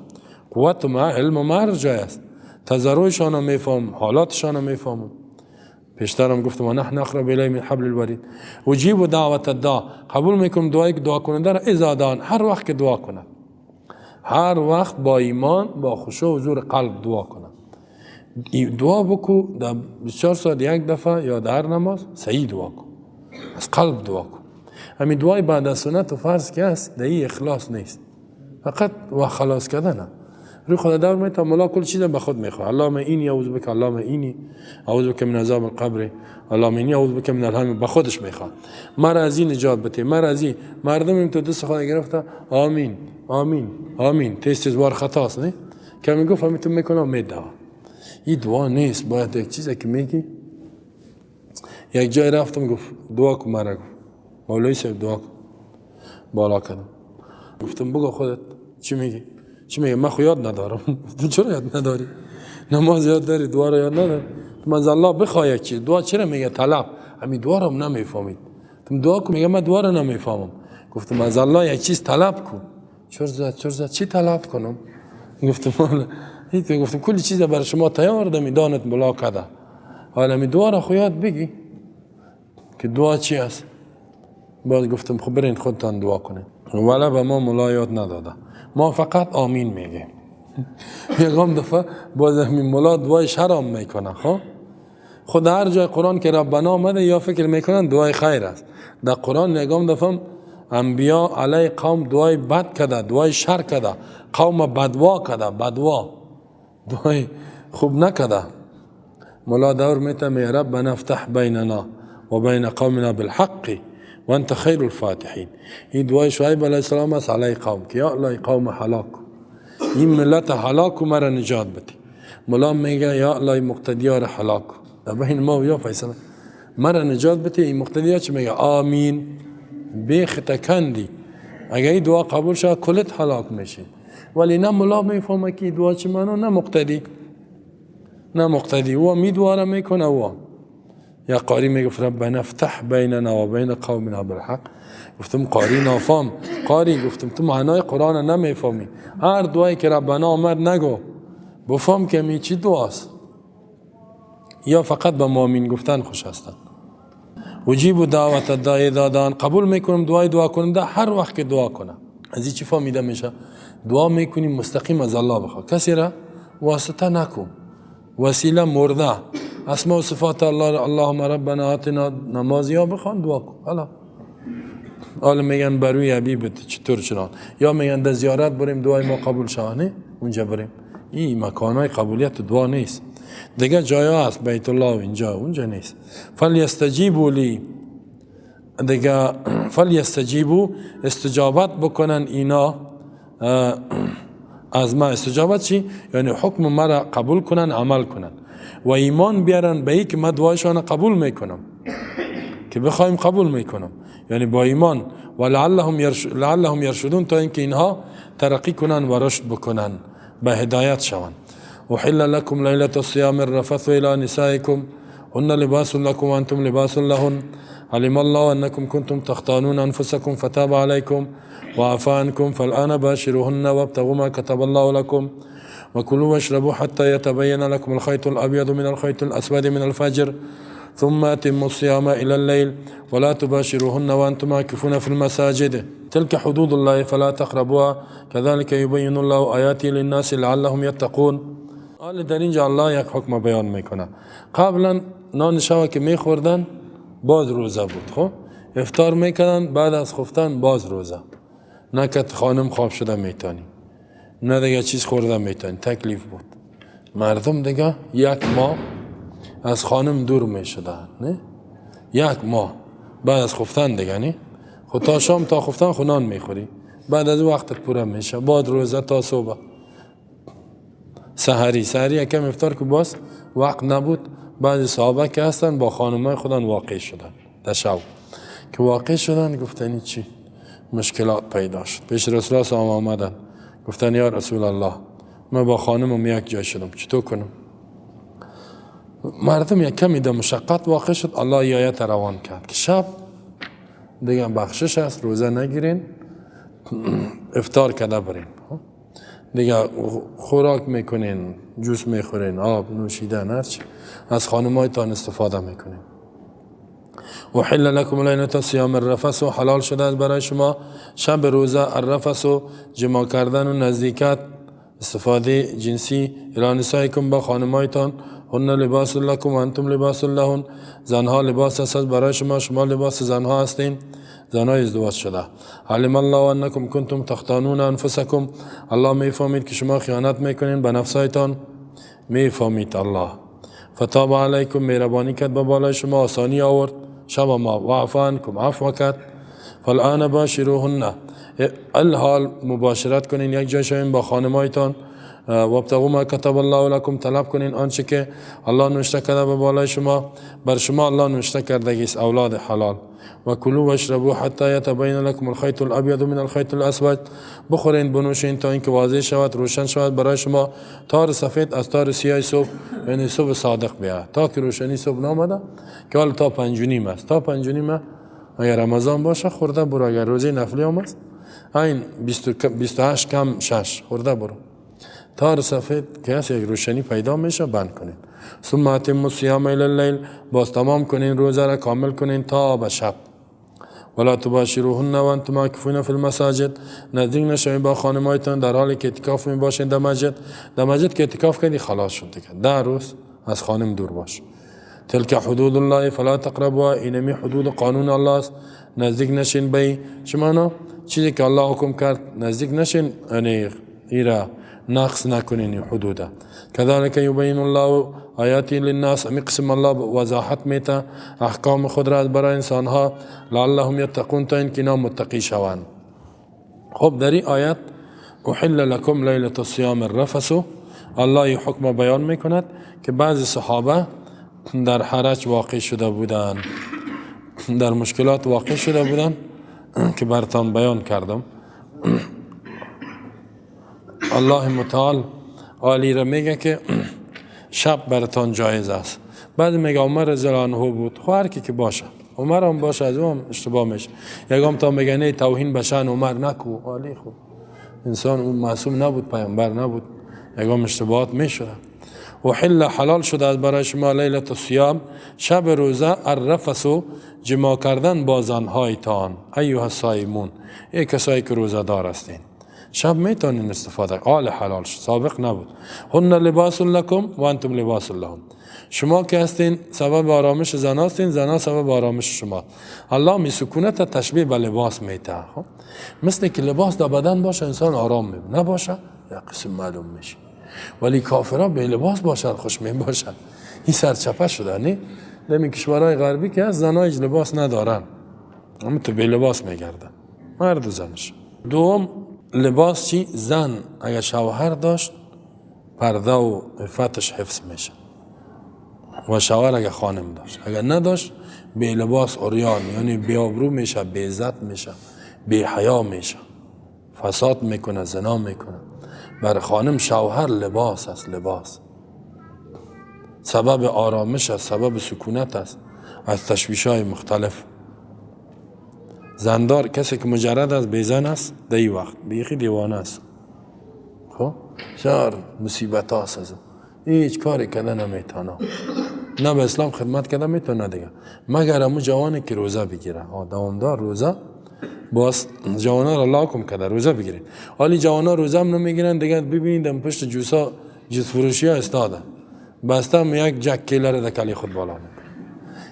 قوت ما علم ما هر جای است، تضرعشان میفهم، حالاتشان میفهمم. پیشترم گفتم و نحن اقرب الیه من حبل الورید. اجیب دعوت الداع، قبول میکنم دعایی که دعا کننده را، اذا دعان، هر وقت که دعا کند، هر وقت با ایمان با خشوع و حضور قلب دعا کند. دعا بکو در 24 ساعت یک دفعه یا در نماز صحیح دعا کو، از قلب دعا کو. همین دعای بعد از سنت و فرض که است در این اخلاص نیست، فقط و خلاص کردن روی خدا دور می تا ملا کل چیز به خود میخواد. اللهم اینی اعوذ بک، اللهم اینی اعوذ بک من عذاب القبر، اللهم اینی اعوذ بک من الهم، به خودش میخواد. مرا از این نجات بده، مرا از این. مردم تو دست خود گرفته آمین آمین آمین، تیز تیز بار خطاست نه که میگفت همین تو میکنم میدعا. این دعا نیست. باید یک چیزی که میگی. یک جای رفتم گفت دعا کن، مرا گفت مولوی صاحب دعا کن. بالا کردم گفتم بگو خودت چی میگی؟ چی میگه؟ من خو یاد ندارم. تو چرا یاد نداری؟ نماز یاد داری، دعا رو یاد نداری؟ تو از الله بخوای چی؟ دعا چرا میگه طلب؟ همین دعا رو نمیفهمید. تو دعا کن، میگه من دعا رو نمیفهمم. گفتم از الله یک چیز طلب کن. چرا زد چی طلب کنم؟ گفتم هیچ. گفتم کلی چیز برای شما تیار دمی دانت بلا کده. حالا می دعا رو خو یاد بگی که دعا چی است. باز گفتم خب برین خودتان دعا کنین. ولی به ما ملا یاد نداده، ما فقط آمین میگیم. یکم دفعه باز همین ملا دعای شرم میکنه. خب خود هر جای قرآن که ربنا آمده یا فکر میکنن دعای خیر است. در قرآن یکم دفعه انبیا علی قوم دعای بد کده، دعای شر کده، قوم بدوا کده، بدوا دعای خوب نکده. ملا دور میته می ربنا افتح بیننا و بین قومنا بالحق و انت خیر الفاتحین. این دعای شعیب علیه السلام است علی قوم که یا الله قوم هلاک، این ملت هلاک و مرا نجات بده. ملا میگه یا الله مقتدیار هلاک، در بین ما و یا فیصله مرا نجات بده. این مقتدیار چی میگه؟ آمین. بیخ تکندی اگه این دعا قبول شد کلت هلاک میشه. ولی نه ملا میفهمه که دعا چی معنا، نه مقتدی، نه مقتدی او می دعا را میکنه. او یا قاری میگفت ربنا افتح بیننا و بین قومنا بالحق. گفتم قاری نافهم، قاری گفتم تو معنای قرآن نمیفهمی، هر دعایی که ربنا آمد نگو، بفهم که می چی دعاست. یا فقط به مؤمن گفتن خوش هستند. اجیب دعوت الداعی دادان، قبول میکنم دعای دعا کننده هر وقت که دعا کنه. از این چی فهمیده میشه؟ دعا میکنیم مستقیم از الله بخواه، کسی را واسطه نکن، وسیله مرده. اسماء و صفات الله، اللهم ربنا آتنا، نماز یا بخوان دعا کن. حالا حالا میگن بروی حبیبت چطور چنان، یا میگن در زیارت بریم دعای ما قبول شوه، اونجا بریم. این مکانهای قبولیت دعا نیست. دیگه جایا هست، بیت الله و اینجا اونجا نیست. فلیستجیبوا لی، دیگه فلیستجیبوا استجابت بکنن اینا از ما. استجابت چی؟ یعنی حکم مرا قبول کنن، عمل کنن و ایمان بیارن به ای که من دعایشان قبول میکنم، که بخوایم قبول میکنم، یعنی با ایمان. و لعلهم یرشدون، تا اینکه اینها ترقی کنن و رشد بکنن، به هدایت شوند. احل لكم ليلة الصيام الرفث إلى نسائكم هن لباس لكم وأنتم لباس لهن علم الله أنكم كنتم تختانون أنفسكم فتاب عليكم وعفى عنكم فالآن باشروهن وابتغوا ما كتب الله لكم وكلوا واشربوا حتى يتبين لكم الخيط الأبيض من الخيط الأسود من الفجر ثم أتموا الصيام إلى الليل ولا تباشروهن وأنتم عاكفون في المساجد تلك حدود الله فلا تقربوها كذلك يبين الله آياته للناس لعلهم يتقون. حال در اینجا الله یک حکم بیان میکنه. قبلا نان شب که میخوردن باز روزه بود، خب افطار میکردن، بعد از خفتن باز روزه. نه که خانم خواب شده میتونی، نه دیگه چیز خورده میتونی، تکلیف بود. مردم دیگه یک ماه از خانم دور میشدن، نه یک ماه بعد از خفتن دیگه، نه خب تا شام تا خفتن خو نان میخوری، بعد از وقتت پوره میشه، بعد روزه تا صبح سحری. سحری یکم افطار که باز وقت نبود. بعضی صحابه که هستن با خانمای خودن واقع شدن در شب، که واقع شدن گفتن چی مشکلات پیدا شد. پیش رسول الله آمدن گفتن یا رسول الله من با خانمم یک جای شدم، چطور کنم؟ مردم یک کمی در مشقت واقع شد. الله آیت روان کرد که شب دیگه بخشش است، روزه نگیرین، افطار کده برین، دیگه خوراک میکنین، جوس میخورین، آب نوشیدن، هرچی از خانمایتان استفاده میکنین. احل لکم لیلة الصیام الرفث، حلال شده است برای شما شب روزه الرفث و جماع کردن و نزدیکت، استفاده جنسی، الی نسائکم با خانمایتان، هن لباس لکم و انتم لباس لهن، زنها لباس است برای شما، شما لباس زنها هستین، زنهای ازدواج شده. علم الله انکم کنتم تختانون انفسکم، الله میفهمید که شما خیانت میکنین به نفسایتان، میفهمید الله. فتاب علیکم، مهربانی کرد به بالای شما، آسانی آورد شب ما، و عفا عنکم، عفو کرد. فالآن باشروهن، الحال مباشرت کنین، یک جای شوین با خانمایتان. وابتغوا ما کتب الله لکم، طلب کنین آنچه که الله نوشته کرده به بالای شما، بر شما الله نوشته کرده است اولاد حلال. و کلوا واشربوا حتی یتبین لکم الخیط الابیض من الخیط الاسود، بخورین بنوشین تا اینکه واضح شود، روشن شود برای شما تار سفید از تار سیاه صبح، یعنی صبح صادق بیاد، تا که روشنی صبح نامده که حالا تا 5:30 است، تا 5:30 اگر رمضان باشه خورده برو، اگر روزه نفلی هم است این 28 کم 6 خورده برو. تار سفید که هست یک روشنی پیدا میشه، بند کنین. ثم اتموا الصیام الی اللیل، باز تمام کنین روزه را کامل کنین تا به شب. ولا تباشروهن و انتم عاکفون فی المساجد، نزدیک نشوین با خانمایتان در حالی که اعتکاف می باشین در مسجد. در مسجد که اعتکاف کردی خلاص شد دیگه، 10 روز از خانم دور باش. تلک حدود الله فلا تقربوها، اینمی حدود قانون الله است، نزدیک نشین به چه معنا؟ چیزی که الله حکم کرد نزدیک نشین، یعنی ایرا نقص نکنین حدوده. كذلك یبین الله آیاتی للناس، امی قسم الله وضاحت میته احکام خود را برای انسان ها، لعلهم یتقون، تا اینکه اینا متقی شوند. خب در این آیت احل لکم لیلة الصیام الرفث، الله حکم بیان میکند که بعضی صحابه در حرج واقع شده بودند، در مشکلات واقع شده بودند که برتان بیان کردم. الله متعال عالی را میگه که شب برتان جایز است. بعد میگه عمر رضی الله عنه بود، خب هر کی که باشه، عمر هم باشه از اون اشتباه میشه. یکم تا میگه نه توهین به شأن عمر نکو، عالی خب انسان اون معصوم نبود، پیامبر نبود، یکم اشتباهات میشده. و حل حلال شده از برای شما لیلة الصیام شب روزه، الرفث جماع کردن با زنهایتان، ایها الصائمون، ای کسایی که روزه دار هستین، شب میتونین استفاده، آل حلال شد، سابق نبود. هن لباس لکم و انتم لباس لهم، شما که هستین سبب آرامش زن هستین، زن سبب آرامش شما. الله می سکونت تشبیه به لباس میته، خب مثل که لباس در بدن باشه انسان آرام می نباشه یا قسم معلوم میشه، ولی کافرها به لباس باشن خوش می باشن. این سرچپه شده نه؟ در کشورهای غربی که از زنها هیچ لباس ندارن، اما تو به لباس میگردن مرد و زنش. دوم لباس چی؟ زن اگر شوهر داشت پرده و عفتش حفظ میشه، و شوهر اگر خانم داشت، اگر نداشت به لباس عریان، یعنی بی آبرو میشه، بی عزت میشه، بی حیا میشه، فساد میکنه، زنا میکنه. بر خانم شوهر لباس است، لباس سبب آرامش است، سبب سکونت است از تشویش های مختلف. زندار کسی که مجرد است، بیزن است، در این وقت بیخی دیوانه است، خب بسیار مصیبت هاست، از هیچ کاری کرده نمیتونه، نه به اسلام خدمت کرده میتونه دیگه، مگر امو جوانی که روزه بگیره، دوامدار روزه، باز جوانا را لاکم کرده روزه بگیرین. حالی جوانا روزه هم نمیگیرن دیگه، ببینید هم پشت جوسا جوس فروشی ها استاده بسته هم یک جک کیله را در کلی خود بالا میکنه،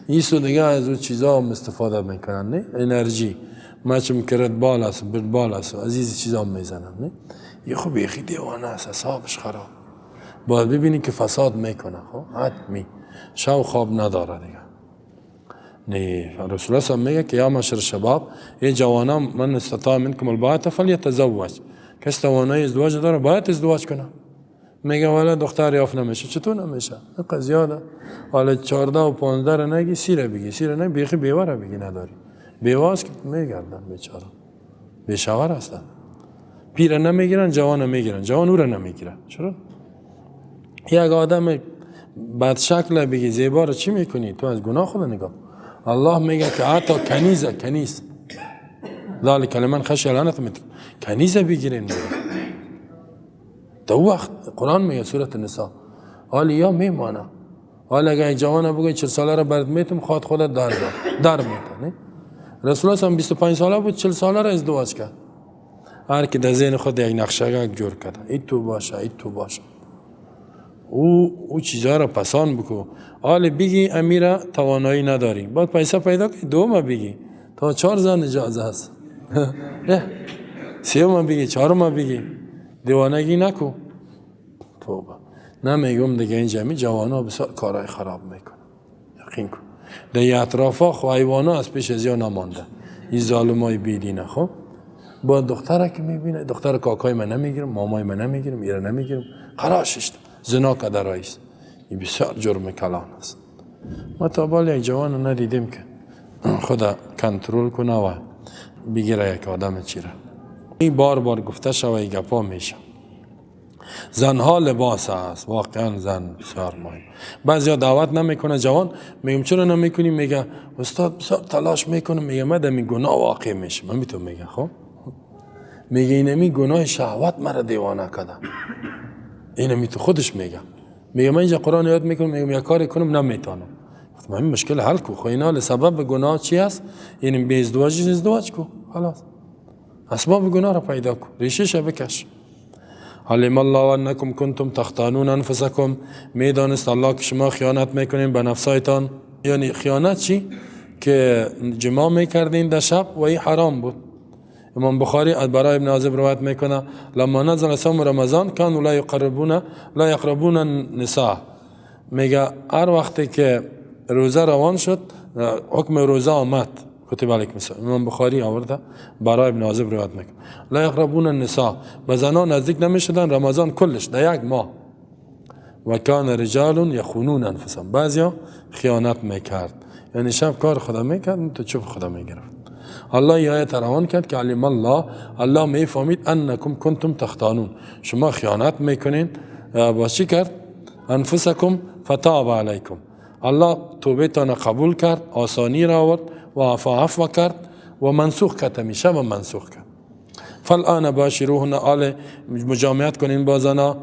ایسو دیگه از اون چیزا هم استفاده میکنن، نه انرژی مچم کرد بال است، برد بال است، از این چیزا هم میزنن، نه یه خب بیخی دیوانه است، اعصابش خراب، باید ببینی که فساد میکنه، خب حتمی شو خواب نداره دیگه. نه رسول الله میگه که یا معشر الشباب، ای جوانان، من استطاع منکم الباءة فلیتزوج، کس توانایی ازدواج داره باید ازدواج کنه. میگه والا دختر یافت نمیشه، چطور نمیشه؟ اینقدر زیاده. حالا 14 و 15 رو نگی، 30 رو بگی، 30 رو نگی، بیخی بیوه رو بگی نداری. بیوه است که میگردن بیچاره، بیشوهر هستن. پیر نمیگیرن، جوان میگیرن، جوان او رو نمیگیرن. چرا؟ یک آدم بد شکل بگی زیبا رو چی میکنی؟ تو از گناه خود نگاه. الله میگه که حتی کنیزه، کنیز ذلك لمن خشی العنت منکم، کنیزه بگیرین. تا وقت قرآن میگه سورة النساء، حالا یا میمانه، حالا اگه جوان بگه 40 ساله رو برات میتم، خواد خودت در در میتونه. رسول الله 25 ساله بود، 40 ساله رو ازدواج کرد. هر کی در ذهن خود یک نقشه جور کرده، این تو باشه این تو باشه، او چیزا را پسان بکو. حال بگی امیره توانایی نداری، باید پیسه پیدا کنی دوم بگی تا 4 زن اجازه هست. سیوم بگی چهارم بگی، دیوانگی نکو. توبه نمیگم دیگه، این جمعی جوانا بسیار کارهای خراب میکنه، یقین کن. در اطرافا خو حیوانا از پیش از یا نمانده، این ظالمای بیدینه. خب با دختره که میبینه، دختر کاکای من نمیگیرم، مامای من نمیگیرم، ایره نمیگیرم، قراشش زنا که در رایست. این بسیار جرم کلان است. ما تا بال یک جوان ندیدیم که خدا کنترل کنه و بگیره یک آدم چیره. این بار بار گفته شوه گپا میشه. زنها لباس است، واقعا زن بسیار مهم. بعضیا دعوت نمیکنه جوان، میگم چرا نمیکنی؟ میگه استاد بسیار تلاش میکنم، میگه من دمی گناه واقع میشه. من میتونم میگه خب میگه اینمی گناه شهوت مرا دیوانه کرده. اینمی تو خودش میگه، میگه من اینجا قرآن یاد میکنم، میگم یک کاری کنم نمیتونم. گفتم این مشکل حل کو. خب اینا سبب گناه چی است؟ یعنی به ازدواج ازدواج کو، خلاص اسباب گناه را پیدا کو، ریشه‌ش بکش. علم الله انکم کنتم تختانون انفسکم، میدانست الله که شما خیانت میکنین به نفسایتان. یعنی خیانت چی؟ که جماع میکردین در شب و این حرام بود. امام بخاری از برای ابن عازب روایت میکنه لما نزل صوم رمضان كانوا لا یقربون النساء. میگه هر وقتی که روزه روان شد، حکم روزه آمد، کتب علیکم السلام. امام بخاری آورده، برای ابن عازب روایت میکنه لا یقربون النساء، به زنان نزدیک نمیشدن رمضان کلش در یک ماه. و کان رجال یخونون انفسهم، بعضیا خیانت میکرد، یعنی شب کار خدا میکرد تو چوب خدا میگرفت. الله یه آیت روان کرد که علم الله، الله میفهمید انکم کنتم تختانون، شما خیانت میکنین. با چی کرد؟ انفسکم فتاب علیکم. الله توبه تان قبول کرد، آسانی را آورد و عفو کرد و منسوخ کرد، همیشه و منسوخ کرد. فالآن باشروهن، آل مجامعت کنین با زنا.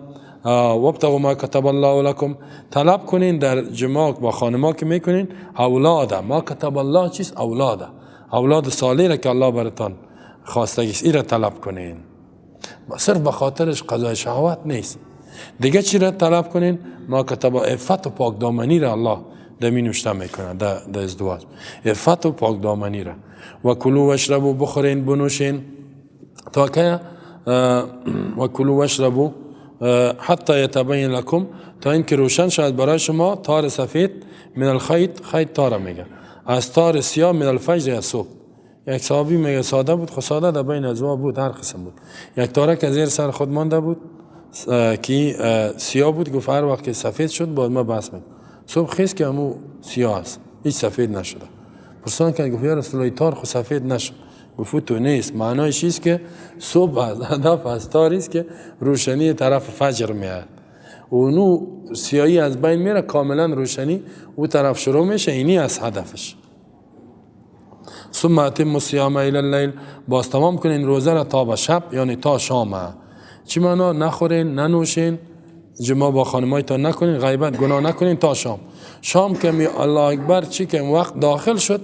وابتغوا ما کتب الله لکم، طلب کنین در جماع با خانما که میکنین اولاده. ما کتب الله چیست؟ اولاده، اولاد صالح را که الله براتان خواستگی است، این را طلب کنین. صرف به خاطرش قضای شهوت نیست. دیگه چی را طلب کنین؟ ما کتب عفت و پاکدامنی را الله دمی نوشته میکنه در ازدواج، عفت و پاکدامنی را. و کلوا واشربوا، بخورین بنوشین تا که و کلوا واشربوا حتی یتبین لکم، تا اینکه روشن شد برای شما تار سفید من الخیط، خیط تار میگه، از تار سیاه من الفجر از صبح. یک صحابی میگه ساده بود، خب ساده در بین ازوا بود، هر قسم بود. یک تاره که زیر سر خود مانده بود که سیاه بود، گفت هر وقت که سفید شد باید ما بس میکنم. صبح خیز که همو سیاه است، هیچ سفید نشده. پرسان کرد، گفت یا رسول الله تار خو سفید نشد. گفت تو نیست، معنایش چیست که صبح از هدف از تار است که روشنی طرف فجر میاد، اونو سیاهی از بین میره، کاملا روشنی او طرف شروع میشه، اینی از هدفش. ثم اتم الصيام الى اللیل، باز تمام کنین روزه را تا به شب، یعنی تا شام. چی معنا؟ نخورین ننوشین، جماع با خانمایتان نکنین، غیبت گناه نکنین تا شام. شام که می الله اکبر چی که وقت داخل شد،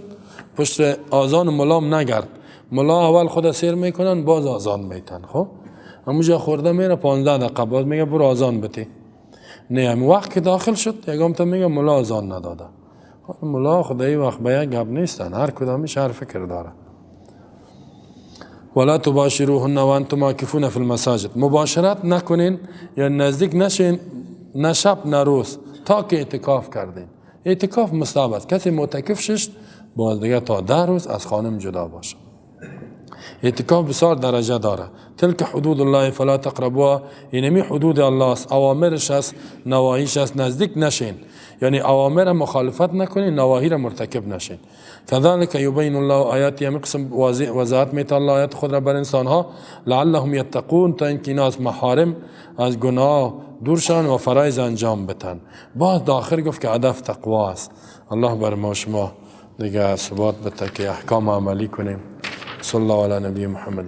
پشت آذان ملام نگرد. ملا اول خود سیر میکنن، باز آذان میتن. خب همونجا خورده میره 15 دقیقه باز میگه برو آذان بتی. نه، همین وقت که داخل شد یکم تا میگه ملا آذان نداده. ملا خدایی وقت به یک گپ نیستن، هر کدامش هر فکر داره. ولا تباشروهن وانتم عاکفون فی المساجد، مباشرت نکنین یا نزدیک نشین، نه شب نه روز، تا که اعتکاف کردین. اعتکاف مستحب است، کسی معتکف ششت باز دیگه تا 10 روز از خانم جدا باشه. اعتکاف بسیار درجه داره. تلک حدود الله فلا تقربوها، اینمی حدود الله است، اوامرش است، نواهیش است، نزدیک نشین، یعنی اوامر مخالفت نکنین، نواهی را مرتکب نشین. كذلك یبین الله آیاته، همین قسم وضاحت میته الله آیات خود را بر انسان ها، لعلهم یتقون، تا اینکه اینا از محارم از گناه دور شن و فرایض انجام بتن. باز داخل گفت که هدف تقوا است. الله بر ما شما دیگه ثبات بده که احکام عملی کنیم. صلی الله علی نبی محمد.